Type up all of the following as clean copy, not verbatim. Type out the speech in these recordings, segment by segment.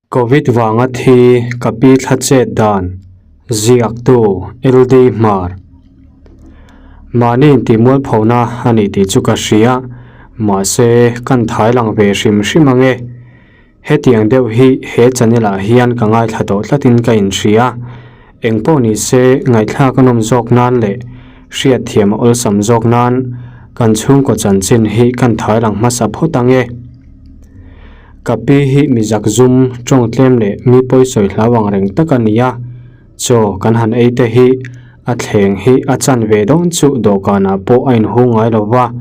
Covid vanga thi ka pi thla chet dan ziaktu LD Hmar. Mahni intihmualphona a ni tih chu ka hria, mahse kan thai lang ve hrim hrim ange. Hetiang deuh hi he channel ah hian ka ngaithla tawh tlatin ka inhria. Engpawh ni se ngaihthlak a nawm zawk nan leh hriatthiam a awlsam zawk nan kan chhungkaw chanchin hi kan thai lang hmasa phawt ange. Ka pi hi mi zakzum, tawngtlem leh mi pawisawi hlau ang reng tak a ni a, chaw kan han ei te hi a thleng hi a chan ve dawn chu dawhkanah pawh a inhung ngai lo va,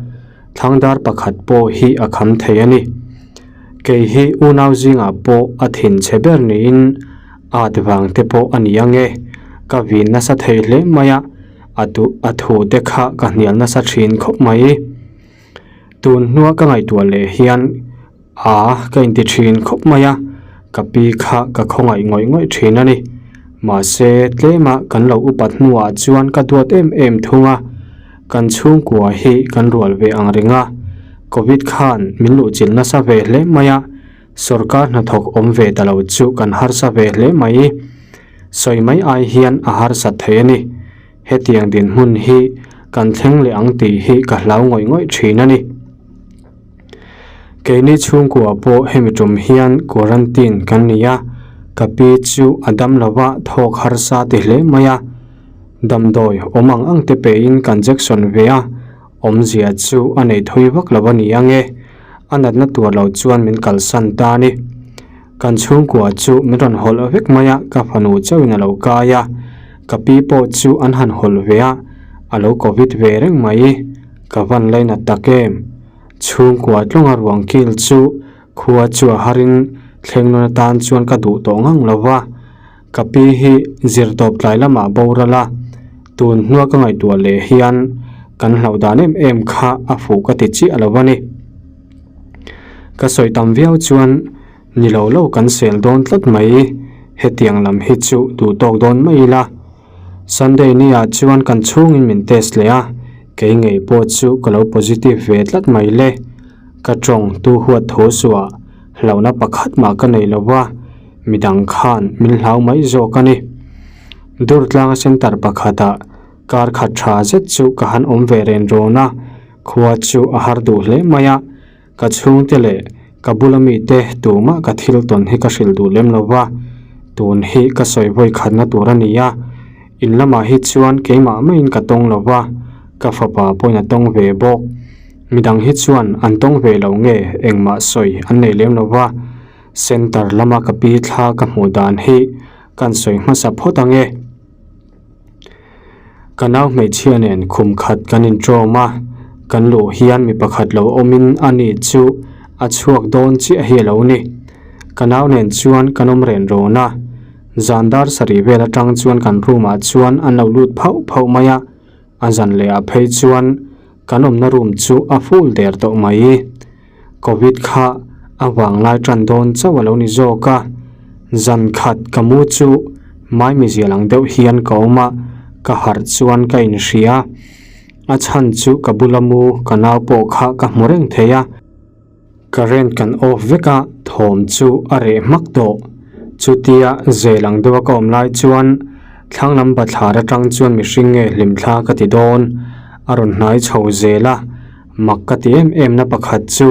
thlangdar pakhat pawh hi a kham thei a ni. Kei hi unau zingah pawh a thinchhe ber niin at vang te pawh a ni ange, ka vin nasa thei hle mai a, a duh a thu te kha ka hnial nasa thin khawp mai. Tun hnua ka ngaihtuah leh hian a ka inti thin khawp mai a, ka pi kha ka khawngaih ngawih ngawih thin a ni. Mahse tlema kan lo upat hnuah chuan ka duat em em thung a, kan chhungkua hi kan rual ve ang reng a, Covid khan min luhchilh nasa ve hle mai a, sawrkar hnathawk awm ve ta lo chu kan harsa ve hle mai. Sawi mai ai hian a harsat thei a ni. Hetiang dinhmun hi kan thleng leh ang tih hi ka hlau ngawih ngawih thin a ni. Keini chhungkua pawh hemi tum hian quarantine kan ni a, ka pi chu a dam lova thawk harsa ti hle mai a. Damdawi awm ang ang te pein kan jection ve a, awmzia chu a nei thui vak lo a ni ange. A natna tur lo chuan min kalsan ta a ni. Kan chhungkua chu min rawn hawlh vek mai a, ka fanu chauhin a lo kai a, ka pi pawh chu an han hawlh ve a, a lo covid ve reng mai. Ka van lainat tak em? Chhungkua tlawnga ruang kil chu khua chu a harin thleng nawn atan chuan ka duh tawh ngang lo va, ka pi hi zirtawp tlai lamah boral a, tun hnua ka ngaihtuah leh hian kan hlauh dan em em kha a fuh ka ti chiah lo a ni. Ka sawi tam viau chuan ni lo lo kan sel dawn tlat mai, hetiang lam hi chu duh tawk dawn mai ila. Sunday ni ah chuan kan chhungin min test leh a, kei ngei pawh chu ka lo positive ve tlat mai le. Ka tawng tu huat tho suah hlauhna pakhat mah ka nei lo va, midang khan min hlau mai zawk a ni. Durtlanga centre pakhatah kar khat tha zet chu ka han awm ve ren rawn a. Khua chu a har duh hle mai a, ka chhungte leh ka bula mite tumah ka thil tawn hi ka hrilh duh lem lo va, tun hi ka sawi vawi khatna tur a ni a, in lamah hi chuan keimah maiin ka tawng lo va, ka fapa pawhin a tawng ve bawk. Midang hi chuan an tawng ve lo nge engmah sawi an nei lem lo va, centre lama ka pi thla ka hmuh dan hi kan sawi hmasa phawt ang e. Ka nau hmeichhia nen khum khat kan intawm a, kan luh hian mi pakhat lo awmin a ni chu a chhuak dawn chiah hi a lo ni. Ka nau nen chuan kan awm ren rawn a, zan dar sarih vel atang chuan kan room ah chuan an lo lut phauh phauh mai a, a zan leh ah phei chuan kan awmna room chu a full der tawh mai. Covid kha a vang lai tan dawn chauh a lo ni zawk a, zan khat ka mu chu maimizial ang deuh hian ka awm a, ka harh chuan ka inhria. A chhan chu ka bula mu ka nau pawh kha ka hmu reng thei a. Current kan off vek a, thawm chu a reh hmak tawh. Chutia zel ang deuha ka awm lai chuan thlang lam bathlar atang chuan mihring nge hlimthla ka ti dawn a rawn hnai chho zel a. Mak ka ti em em na pakhat chu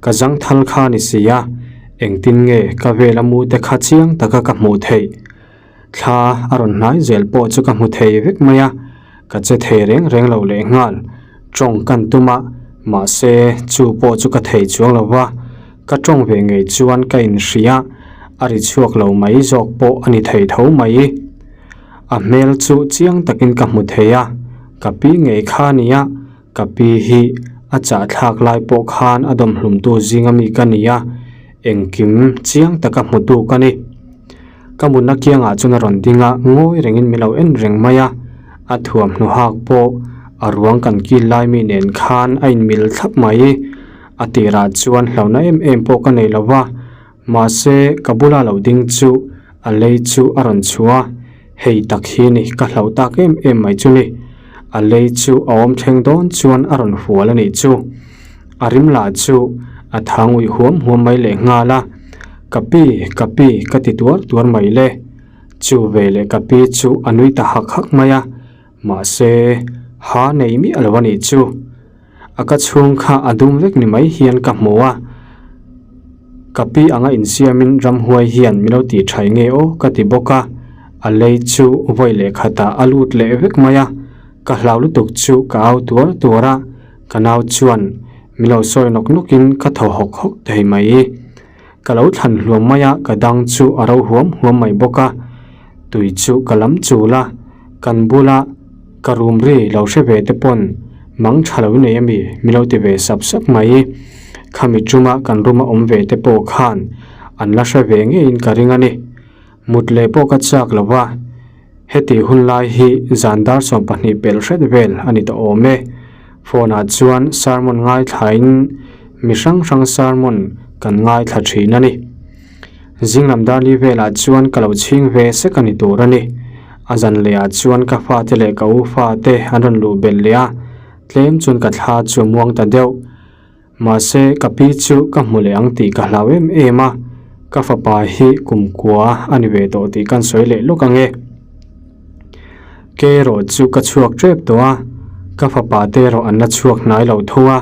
ka zangthal kha ni si a, engtin nge ka vela mu te kha chiang taka ka hmuh theih? Thla a rawn hnai zel pawh chu ka hmu thei vek mai a, ka che thei reng reng lo leh nghal. Tawng kan tum a, mahse chu pawh chu ka thei chuang lo va, ka tawng ve ngei chuan ka inhria, a ri chhuak lo mai zawk pawh a ni thei tho mai. A hmel chu chiang takin ka hmu thei a, ka pi ngei kha a nia. Ka pi hi a chahthlak lai pawh khan a dawmhlumtu zinga mi ka ni a, engkim chiang taka hmutu ka ni. Ka mutna kiangah chuan a rawn ding a, ngawi rengin min lo en reng mai a, a thuamhnaw hak pawh a ruang kan kil lai mi nen khan a inmil thlap mai. A tirah chuan hlauhna em em pawh ka nei lo va, mahse ka bula lo ding chu a lei chu a rawn chhuah a, hei tak hi ni ka hlauh tak em em mai chu ni. A lei chu a awm thleng dawn chuan a rawn hual a nih chu. A rim lah chu a thang uih huam huam mai leh nghal a. Ka pi, ka pi ka ti tuar tuar mai le. Chu veleh ka pi chu a nui ta hak hak mai a, mahse ha nei miah lo a nih chu. A ka chhung kha a dum vek ni mai hian ka hmu a, ka pi anga insiamin ramhuai hian min lo tih thaih nge aw ka ti bawk a, a lei chu vawi leh khatah a lut leh vek mai a, ka hlau lutuk chu ka au tuar tuar a, ka nau chuan min lo sawi nawk nawkin ka thaw hawk hawk thei mai. Ka lo thlan hluam mai a, ka dang chu a ro huam huam mai bawk a, tui chu ka lam chul a, kan bula ka room ri lo hre ve te pawn mang tha lo nei ami min lo ti ve sap sap mai. Khami tuma kan room a awm ve te pawh khan an la hre ve ngeiin ka ring a ni. Mut leh pawh ka chak lo va, heti hun lai hi zan dar 12 pelh hret vel a ni tawh awm e. Phone ah chuan sermon ngaithlain mi hrang hrang sermon kan ngaithla thin a ni. Zinglam dar li velah chuan ka lo chhing ve sek a ni tur a ni. A zan leh ah chuan ka fate leh ka u fate an rawn luh belh leh a, tlem chuan ka thla chu a muang ta deuh. Mahse, ka pi chu ka hmu leh ang tih ka hlau em em a, ka fapa hi kumkua a ni ve tawh tih kan sawi leh lawk ang e. Ke erawh chu ka chhuak tep tawh a, ka fapa te erawh an la chhuak hnai lo thung a,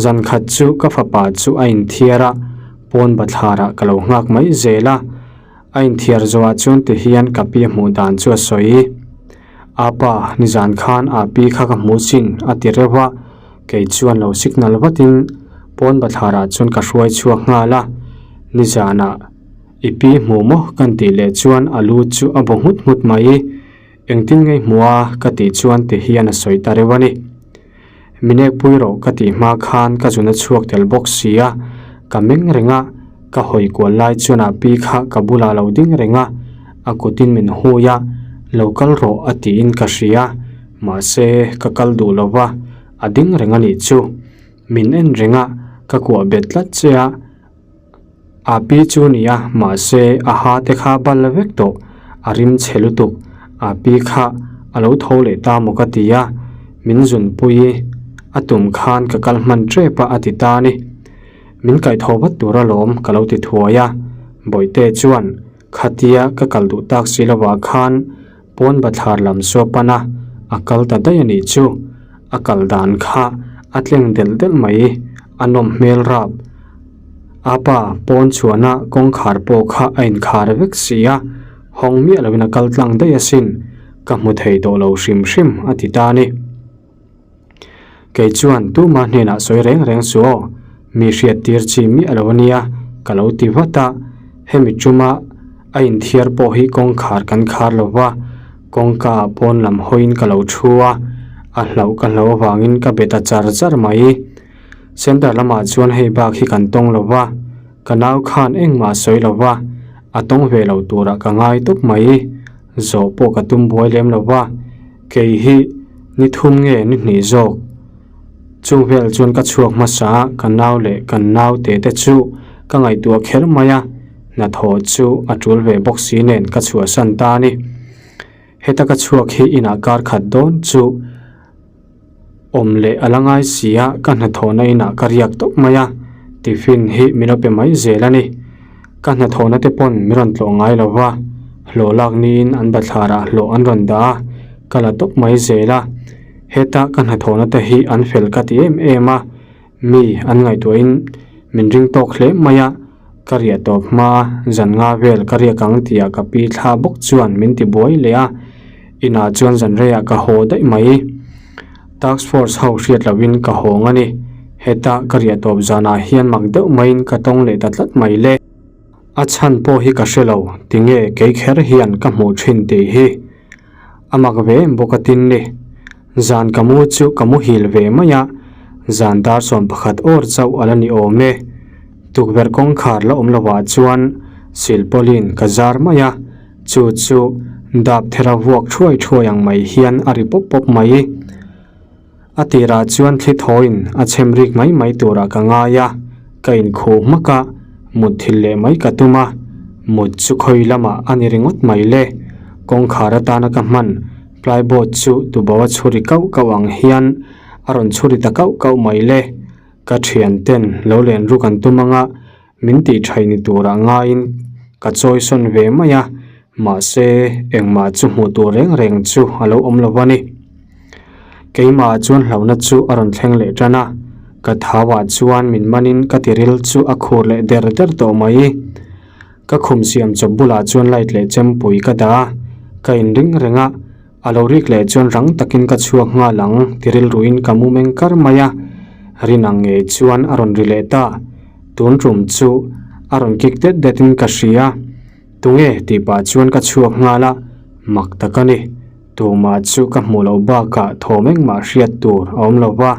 zan khat chu ka fapa chu a inthiar a, pawn bathlarah ka lo nghak mai zel a, a inthiar zawhah chuan tihian ka pi hmuh dan chu a sawi. A pa, nizan khan a pi kha ka hmu chin a ti reuh a, kei chuan lo signal vatin pawn bathlarah chuan ka hruai chhuak nghal a, nizanah i pi hmu maw kan tih leh chuan a lu chu a bu nghut nghut mai, engtin ngei hmu a ka tih chuan ti hian a sawi ta reuh a ni. Minek pui rawh ka tih hma khan ka zun a chhuak tel bawk si a, ka meng reng a, ka hawi kual lai chuan a pi kha ka bulah lo ding reng a, a kutin min hui a, lo kal rawh a tiin ka hria, mahse ka kal duh lo va, a ding reng a nih chu. Min en reng a, ka kuah bet tlat che a. A pi chu ni a, mahse a ha te kha bal la vek tawh, a rim chhe lutuk, a pi kha a lo tho leh ta maw ka ti a, min zunpui a tum khan ka kal hman tep a a ti ta a ni. Min kaih tho vat tur alawm ka lo ti thuai a, Bawihte chuan khatia ka kal duh tak si lovah khan pawn bathlar lam chu a pan a, a kal ta daih a nih chu. A kal dan kha a tleng delh delh mai, a nawm hmel rap. A pa pawn chhuahna kawngkhar pawh kha a inkhar vek si a, hawng miah loin a kal tlang daih asin, ka hmu thei tawh lo hrim hrim a ti ta a ni. Kei chuan tuma hnenah sawi reng reng suh aw, mi hriat tir chi miah lo ania ka lo ti vat a, hemi tuma a inthiar pawh hi kawngkhar kan khar lo va, kawngka ah pawn lam hawiin ka lo thu a, a hlauh ka hlauh avangin ka be ta char char mai. Center lamah chuan hei bak hi kan tawng lo va, ka nau khan engmah sawi lo va, a tawng ve lo turah ka ngai tawp mai. Zawh pawh ka tum buai lem lo va, kei hi ni thum nge ni hnih zawk. Chung vel chuan ka chhuak hmasa a, ka nau leh kan nau te te chu ka ngaihtuah kher mai a, hnathawh chu a tul ve bawk si nen ka chhuahsan ta a ni. Heta ka chhuak hi inah kar khat dawn chu awm leh a la ngai si a, ka hnathawhna inah ka riak tawp mai a, tiffin hi min lo pe mai zel a ni. Ka hnathawhna te pawn min rawn tlawh ngai lo va, hlawh lak niin an bathlarah hlawh an rawn dah a, ka la tawp mai zel a. Heta ka hnathawhna te hi an fel ka ti em em a, mi an ngaihtuahin min ring tawk hle mai a, ka riah tawp hma zan nga vel ka riak ang tihah ka pi thla bawk chuan min ti buai leh a, inah chuan zan reiah ka haw daih mai. Task force ho hriat lohin ka hawng a ni. Heta ka riah tawp zanah hian mak deuh maiin ka tawng leh ta tlat mai le. A chhan pawh hi ka hre lo, tinge kei kher hian ka hmuh thin tih hi. A mak ve em bawk a tin ni. Zan ka mu chu ka muhil ve mai a, zan dar 11 awr chauh a la ni awm e. Tukverh kawngkhar la awm lovah chuan silpawlin ka zar mai a, chu chu dap thera vuak thuai thuai ang mai hian a ri pawp pawp mai. A tirah chuan thli thawiin a chhem rik mai mai turah ka ngai a, ka inkhuh hmak a, mutthilh leh mai ka tum a, mut chu khawi lamah a ni ringawt mai le. Kawngkhar atana ka hman plyboard chu tubo a chhuri kauh kauh ang hian a rawn chhuri ta kauh kauh mai le. Ka thianten lo len ruk an tum anga. Min tih thaih ni turah ngaiin ka chawi sawn ve mai a, mahse engmah chu hmuh tur reng reng chu a lo awm lo a ni. Keimah chuan hlauhna chu a rawn thleng leh tan a, ka thauah chuan min manin ka tiril chu a khur leh der der tawh mai. Ka khum siam chawp bulah chuan light leh chempui ka dah a, ka inring reng a, a lo rik leh chuan rang takin ka chhuak nghal ang ti rilruin ka mu meng kar mai a, rin ang ngei chuan a rawn ri leh ta. Tun tum chu a rawn kik det detin ka hria, tunge tih pah chuan ka chhuak nghal a, mak tak a ni. Tumah chu ka hmuh loh bakah thawm engmah hriat tur a awm lo va,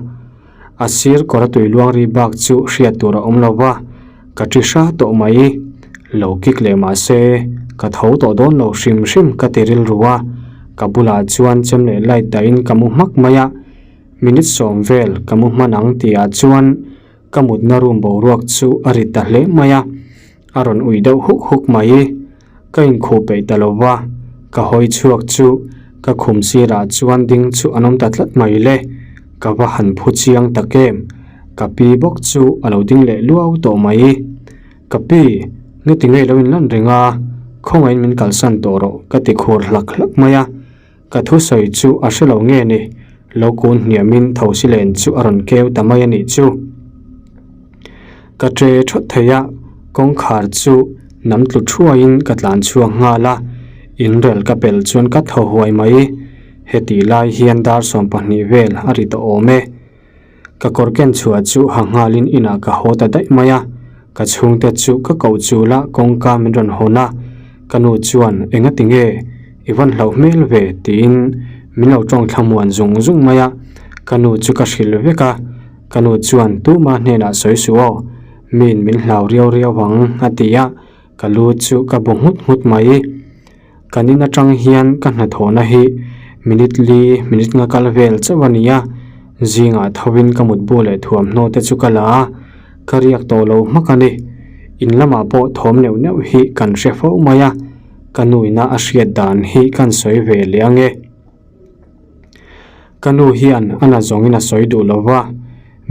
a sir kawr a tui luang ri bak chu hriat tur a awm lo va, ka ṭi hra tawh mai. Lo kik leh mah se, ka tho tawh dawn lo hrim hrim ka ti rilru a, ka bulah chuan chem leh light dahin ka mu hmak mai a, minute sawm vel ka mu hman ang tihah chuan ka mutna room boruak chu a rit ta hle mai a, a rawn ui deuh huk huk mai. Ka inkhuh peih ta lo va, ka hawi chhuak chu ka khum sirah chuan ding chu an awm ta tlat mai le, ka va han phu chiang tak em, ka pi bawk chu a lo ding leh luau tawh mai. Ka pi, nge ti ngei lo in lan reng a, khawngaihin min kalsan tawh rawh ka ti khur hlak hlak mai a, ka thusawi chu a hre lo nge ni, lo kun hniamin thosi len chu a rawn keu ta mai a nih chu. Ka ṭe ṭhawt thei a, kawngkhar chu nam tlu ṭhuaiin ka tlan chhuak nghal a, inrel ka pel chuan ka thaw huai mai. Hetih lai hian dar 12 vel a ri tawh awm e. Ka kawr ken chhuah chu ha nghalin inah ka haw ta daih mai a, ka chhungte chu ka koh chul a kawngka min rawn hawn a, ka nu chuan engati nge i van hlauh hmel ve tiin min lo ṭawng thlamuan zung zung mai a, ka nu chu ka hrilh vek a. Ka nu chuan tuma hnenah sawi suh aw, miin min hlau riau riau ang a ti a, ka lu chu ka bu nghut nghut mai. Kan in atang hian ka hnathawhna hi minute li minute nga kal vel chauh a ni a, zingah thovin ka mutbu leh thuamhnaw te chu ka la a, ka riak tawh lo hmak a ni. In lamah pawh thawm neuh neuh hi kan hre fo mai a, ka nu ina a hriat dan hi kan sawi ve leh ange. Ka nu hian a na zawngin a sawi duh lo va,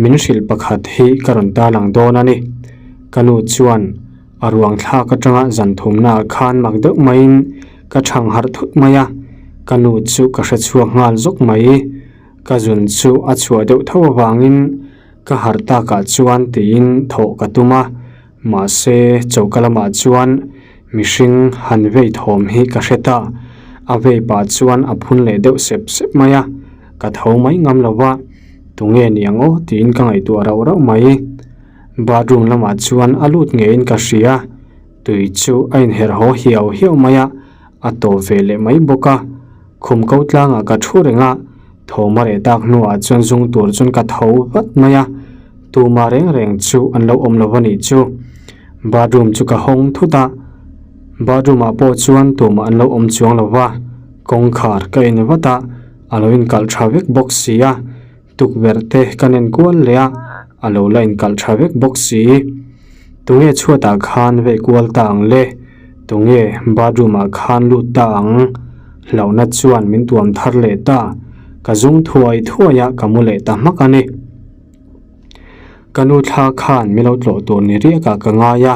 min hrilh pakhat hi ka rawn tarlang dawn a ni. Ka nu chuan a ruang thlak atanga zan thumnaah khan mak deuh maiin ka chhang harh thut mai a, ka nu chu ka hre chhuak nghal zawk mai. Ka zun chu a chhuah deuh tho avangin ka harh takah chuan tiin thawh ka tum a, mahse choka lamah chuan Mihring han vei thawm hi ka hre ta. A vei pah chuan a phun leh deuh sep sep mai a, ka tho mai ngam lo va, tunge niang aw tiin ka ngaihtuah rauh rauh mai. Bathroom lamah chuan a lut ngeiin ka hria, tui chu a inherh haw hiau hiau mai a, a tawp ve leh mai bawk a. Khum ko tlangah ka thu reng a, thawm a reh tak hnuah chuan zung tur chuan ka tho vat mai a, tumah reng reng chu an lo awm lo va nih chu. Bathroom chu ka hawng thut a, bathroom ah pawh chuan tumah an lo awm chuang lo va, kawngkhar ka en vat a, a lo inkalh tha vek bawk si a, tukverh te ka nen kual leh a, a lo la inkalh tha vek bawk si. Tunge chhuatah khan vei kual ta ang le? Tunge bathroom ah khan lut ta ang? Hlauhna chuan min tuam thar leh ta, ka zung thuai thuai a ka mu leh ta hmak a ni. Ka nu thla khan min lo tlawh tur ni riakah ka ngai a,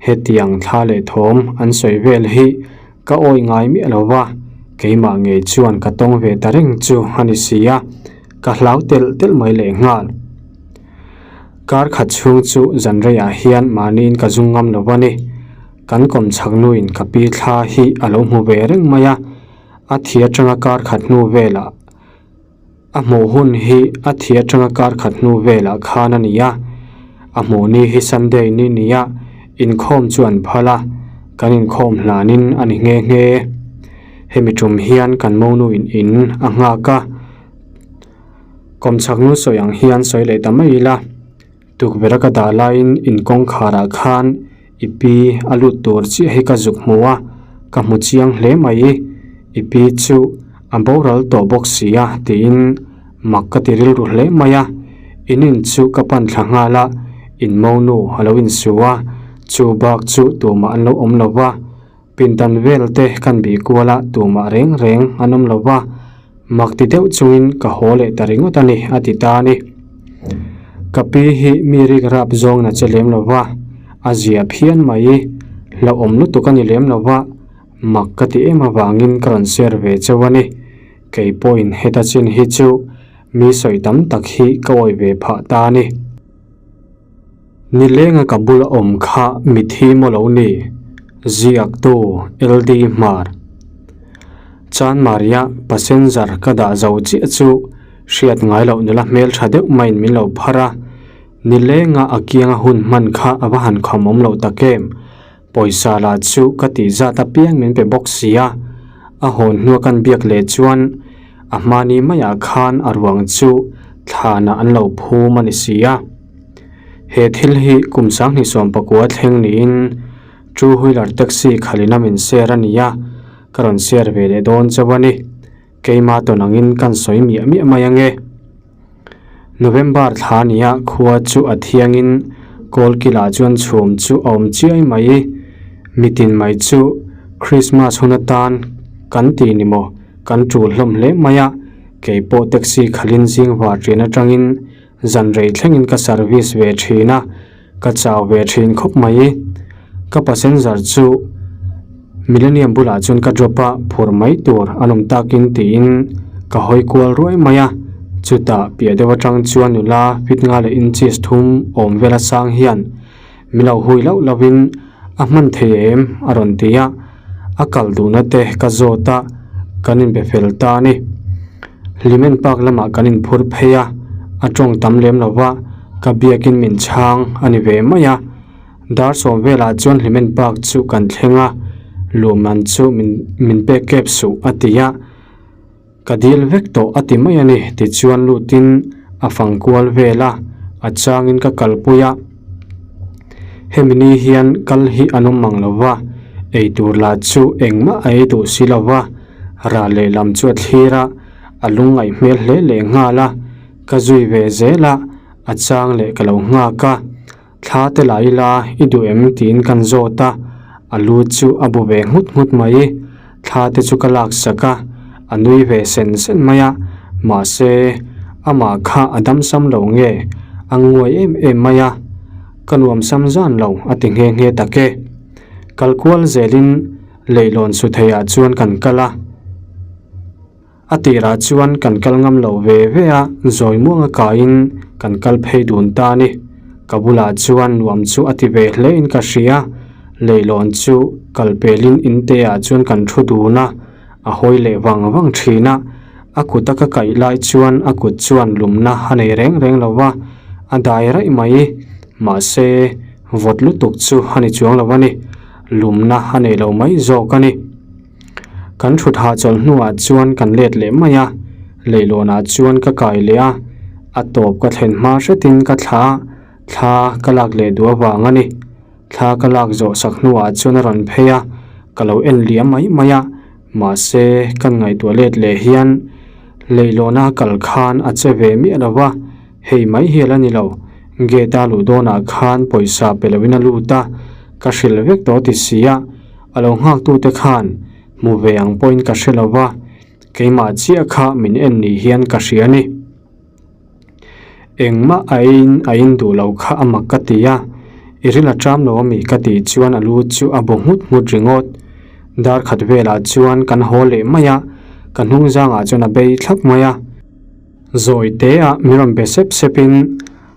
hetiang thla leh thawm an sawi vel hi ka awi ngai miah lo va, keimah ngei chuan ka tawng ve ta reng chu a ni si a, ka hlau telh telh mai leh nghal. Kar khat chhung chu zan reiah hian mahniin ka zung ngam lo va ni. Kan kawm chhak nuin ka pi thla hi a lo hmu ve reng mai a, a thi atanga kar khat hnu velah, A hmuh hun hi a thi atanga kar khat hnu velah khan a ni a, a hmuh ni hi Sunday ni nia inkhawm chu an phal a, kan inkhawm hlanin a ni nghe nghe. Hemi tum hian kan monu in in a nghak a, kawmchhak nu sawi ang hian sawi leh ta mai ila. Tukverh a ka dah laiin in kawngkharah khan i pi a lut tur chiah hi ka zuk hmu a, ka hmu chiang hle mai. I pi chu a boral tawh bawk si a tiin mak ka ti rilru hle mai a. In in chu ka pan thla nghal a, in monu a lo insu a, chu bak chu tumah an lo awm lo va. Pindan vel te kan bih kual a, tumah reng reng an awm lo va, mak ti deuh chungin ka haw leh ta ringawt a ni, a ti ta a ni. Ka pi hi mi rik rap zawng na che lem lo va, A zia phian mai. Hlauhawm lutuk a ni lem lo va, mak ka ti em avangin ka rawn share ve chauh a ni. Kei pawhin heta chin hi chu mi sawi tam tak hi ka awih ve phah ta a ni. Nilenga ka bula awm kha mithi maw lo ni? Ziaktu LD Hmar. Chanmaria passenger ka dah zo chiah chu hriat ngai loh nula hmel tha deuh maiin min lo phar a, nilenga a kianga hun hman kha a va han kham awm loh tak em? Pawisa lah chu ka tih zat apiang min pe bawk si a, a hawn hnua kan biak leh chuan a hmani maiah khan a ruang chu thlanah an lo phum a ni si a. He thil hi kum sanghnih 19 thleng niin two wheeler taxi khalin a min share a ni a, ka rawn share ve leh dawn chauh a ni. Keima tawn angin kan sawi miah miah mai ange. November thla nia khua chu a thiangin kawlkilah chuan chhum chu a awm chiai mai. Mitin mai chu Christmas hun atan kan ti ni maw kan tul hlawm hle mai a, kei pawh taxi khalin zing var ṭin aṭangin zan rei thlengin ka service ve ṭhin a, ka chau ve ṭhin khawp mai. Ka passenger chu Millennium bulah chuan ka drop a, phur mai tur an awm takin tiin ka hawi kual ruai mai a. Chutah piah deuh atang chuan nula fit nga leh inches thum awm vel a sang hian min lo hui loh lovin a hman thei em a rawn ti a, a kal duhna te ka zawt a, kan inbe fel ta a ni. Hlimen Park lamah kan inphur phei a, a tawng tam lem lo va, ka biakin min chhang a ni ve mai a. Dar sawm velah chuan Hlimen Park chu kan thleng a, luhman chu min min pek kep suh a ti a, ka dil vek tawh a ti mai a ni tichuan lutin a fang kual vel a, a changin ka kalpui a. Hemi ni hian kal hi an awm mang lo va, eitur lah chu engmah a ei duh si lo va, rah lehlam chu a thlir a, a lungngaih hmel hle leh nghal a, ka zui ve zel a, a chang leh ka lo nghak a. Thla te la ila i duh em tiin kan zawt a, a lu chu a bu ve nghut nghut mai. Thla te chu ka lak sak a, a nui ve sen sen mai a, mahse amah kha a damsam lo nge a nguai em em mai a, ka nuamsam zan lo a ti nghe nghe tak e. Kal kual zelin leihlawn su theiah chuan kan kal a. A tirah chuan kan kal ngam lo ve ve a, zawi muanga kaiin kan kal phei dun ta a ni. Ka bulah chuan nuam chu a ti ve hle in ka hria, leihlawn chu kal pelin in te ah chuan kan thu dun a, a hawi leh vang vang thin a. A kut a ka kaih lai chuan a kut chuan lumna a nei reng reng lo va, a dai raih mai. Mahse, vawt lutuk chu a ni chuang lo a ni, lumna a nei lo mai zawk a ni. Kan thut hahchawlh hnuah chuan kan let leh mai a, leihlawnah chuan ka kai leh a, a tawp ka thlen hma hretin ka thla a, thla ka lak leh duh avang a ni. Thla ka lak zawh sak hnuah chuan a rawn phei a, ka lo en liam mai mai a, mahse kan ngaihtuah let leh hian leihlawna kal khan a che ve miah lo va, hei mai hi a la ni lo, gate a luh dawnah khan pawisa pe loin a lut a, ka hrilh vek tawh ti si a. A lo nghaktute khan hmu ve ang pawhin ka hre lo va, keimah chiah kha min en ni hian ka hria ni. Engmah a eiin a in duh lo kha a mak ka ti a, i ril a ṭam lo ami ka tih chuan a lu chu a bu nghut nghut ringawt. Dar khat velah chuan kan haw leh mai a, ka hnung zangah chuan a bei thlap mai a. Zawi te ah min rawn be sep sepin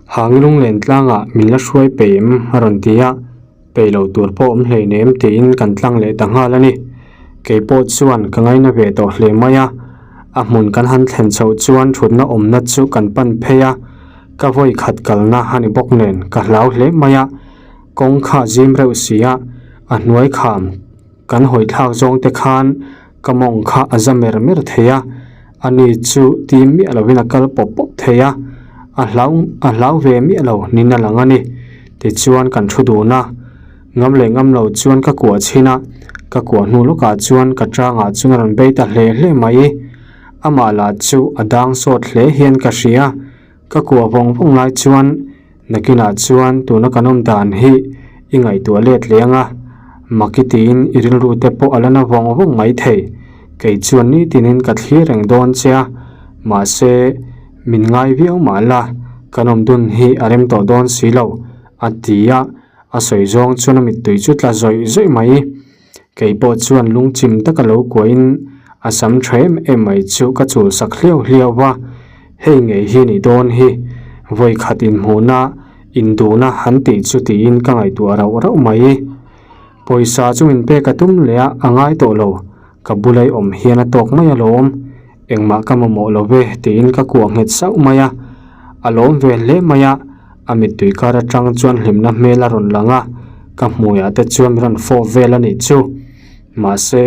Hang lunglen tlangah min la hruai peih em a rawn ti a. Peih lo tur pawh awm hleinem tiin kan tlang leh ta nghal a ni. Kei pawh chuan ka ngaina ve tawh hle mai a, a hmun kan han thlen chhoh chuan thutna awmna chu kan pan phei a, ka vawi khat kalna a ni bawk nen ka hlau hle mai a, kawng kha zim reuh si a, a hnuai kham kan hawi thlak zawng te khan ka mawng kha a za mer mer thei a, ani chu tim miah lovin a kal pawp pawp thei a, a hlau a hlau ve miah lo niin a lang a ni. Tichuan kan thu dun a, ngam leh ngam lo chuan ka kuah chhin a, ka kuah hnu lawkah chuan ka tangah chuan a rawn bei ta hle hle mai. Amah lah chu a dang sawt hle hian ka hria, ka kuah vawng vawng lai chuan Nakinah chuan tuna kan awm dan hi i ngaihtuah let leh ang a, maki tiin i rilru te pawh a la na vawng vawng mai thei. Kei chuan nitinin ka thlir reng dawn che a, mahse min ngai viau mah la, kan awm dun hi a rem tawh dawn si lo, a ti a. A sawi zawng chuan a mittui chu tla zawih zawih mai. Kei pawh chuan lungchim taka lo kuahin a sam tha em em mai chu ka chul sak hliau hliau va, hei ngei hi ni dawn hi, vawi khat inhmuhna, induhna han tih chu tiin ka ngaihtuah rauh rauh mai. Pawisa chu min pek a tum leh a, a ngai tawh lo, ka bulai awm hian a tawk mai alawm, engmah ka mamawh lo ve tiin ka kuah nghet sauh mai a, a lawm ve hle mai a, a mittui kar atang chuan hlimna hmel a rawn lang a, ka hmuiah te chuan min rawn fawp vel a nih chu. Mahse,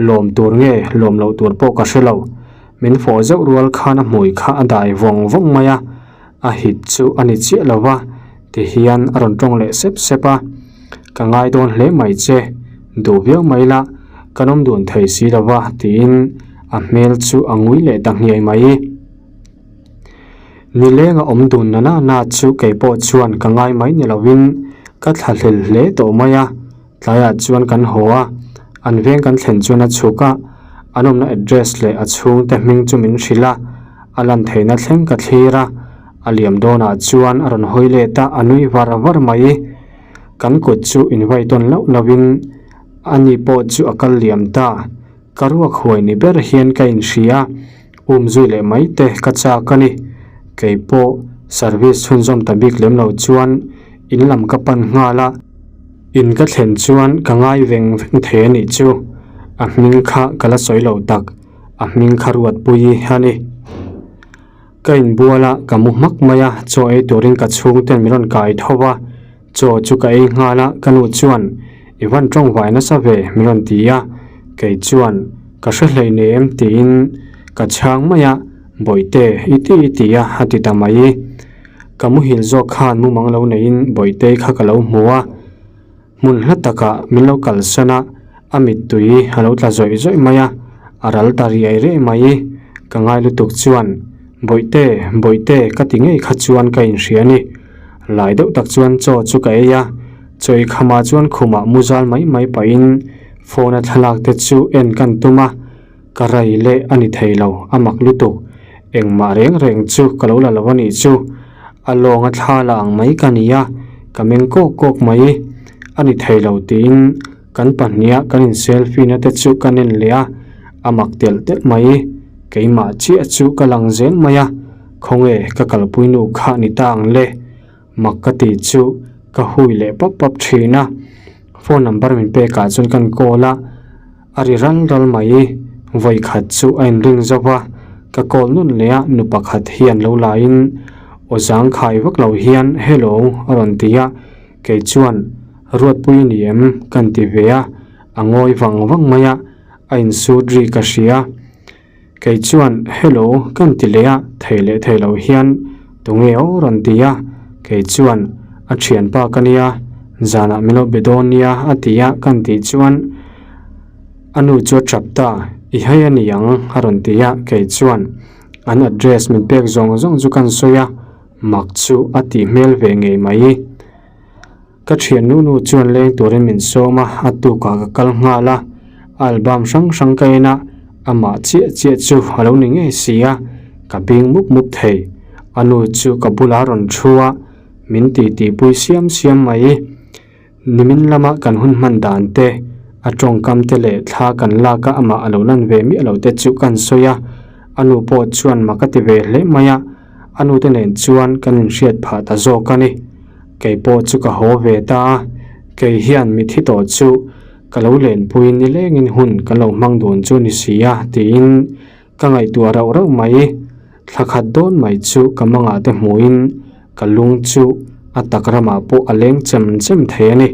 lawm tur nge lawm loh tur pawh ka hre lo, min fawh zeuh rual khan a hmui kha a dai vawng vawng mai a, a hit chu a ni chiah lo va, ti hian a rawn tawng leh sep sep a, Ka ngai dawn hle mai che, duh viau mai la, kan awm dun thei si lo va tiin a hmel chu a ngui leh ta nghiai mai. Nilenga awm dun na na na chu kei pawh chuan ka ngai mai ni lovin ka thla hlel hle tawh mai a, tlaiah chuan kan haw a, an veng kan thlen chuan a chhuk a, an awmna address leh a chhungte hming chu min hrilh a, a lan theihna thleng ka thlir a, a liam dawnah chuan a rawn hawi let a, a nui var var mai. Kan kut chu invai tawn loh lovin ani pawh chu a kal liam ta. Ka ruak huai ni ber hian ka inhria, um zui leh mai te ka chak a ni. Kei pawh service chhunzawm ta bik lem lo chuan in lam ka pan nghal a, in ka thlen chuan ka ngai veng veng thei a nih chu. A hming kha ka la sawi lo tak, a hming kha Ruatpuii a ni. Ka inbual a, ka mu hmak mai a, chaw ei turin ka chhungten min rawn kai tho va, chaw chu ka ei nghal a, ka nu chuan, I van tawng vai nasa ve, min rawn ti a, kei chuan, Ka hre hlei nei em? tiin ka chhang mai a, Bawihte, i ti i ti a, a ti ta mai. Ka muhil zawk khan mumang lo neiin Bawihtei kha ka lo hmu a, Hmun hla takah min lo kalsan a, a mittui a lo tla zawih zawih mai a, a ral ta riai riai mai. Ka ngai lutuk chuan, Bawihte, Bawihte ka ti ngei kha chuan ka inhria a ni. Lai deuh tak chuan chaw chu ka ei a, chaw ei khamah chuan khumah mu zal mai mai pahin phone a thlalak te chu en kan tum a, ka rai leh a ni thei lo, a mak lutuk. Engmah reng reng chu ka lo la lo a nih chu. A lawng a thla la ang mai ka ni a, ka meng kawk kawk mai. A ni thei lo tiin kan pahniha kan in selfie na te chu ka nen leh a, a mak telh telh mai. Keimah chiah chu ka lang zel mai a, khawnge ka kalpui nu kha ni ta ang le. Mak ka tih chu ka hui leh pap pap thin a, phone number min pekah chuan kan call a. A ri ral ral mai, vawi khat chu a inring zo va, ka call nawn leh a, nu pakhat hian lo laiin aw zang khai vak lo hian hello a rawn ti a, kei chuan Ruatpui ni em kan ti ve a, a ngawi vang vang mai a, a insut ri ka hria. Kei chuan hello kan ti leh a, thei leh thei lo hian tunge aw rawn ti a, kei chuan a thianpa ka nia, zanah min lo be dawn nia a ti a kan tih chuan a nu chu a tap ta, i hai a ni ang a rawn ti a, kei chuan an address min pek zawng zawng chu kan sawi a, mak chu a tih hmel ve ngei mai. Ka thiannu nu chuan leng turin min sawm a, a tukah ka kal nghal a, a album hrang hrang ka en a, amah chiah chiah chu a lo ni ngei si a, ka bing mup mup thei. A nu chu ka bulah a rawn thu a, min ti tihpui siam siam mai. Nimin lama kan hun hman dan te, a tawngkam te leh thla kan lak a amah a lo lan ve miah lo te chu kan sawi a, a nu pawh chuan mak a ti ve hle mai a, a nu te nen chuan kan inhriat phah ta zawk a ni. Kei pawh chu ka haw ve ta a, kei hian mithi tawh chu ka lo lenpui nilengin hun kan lo hmang dun chu ni si a tiin ka ngaihtuah rauh rauh mai. Thla khat dawn mai chu ka mangah te hmuhin ka lung chu a tak ramah pawh a leng chem chem thei a ni.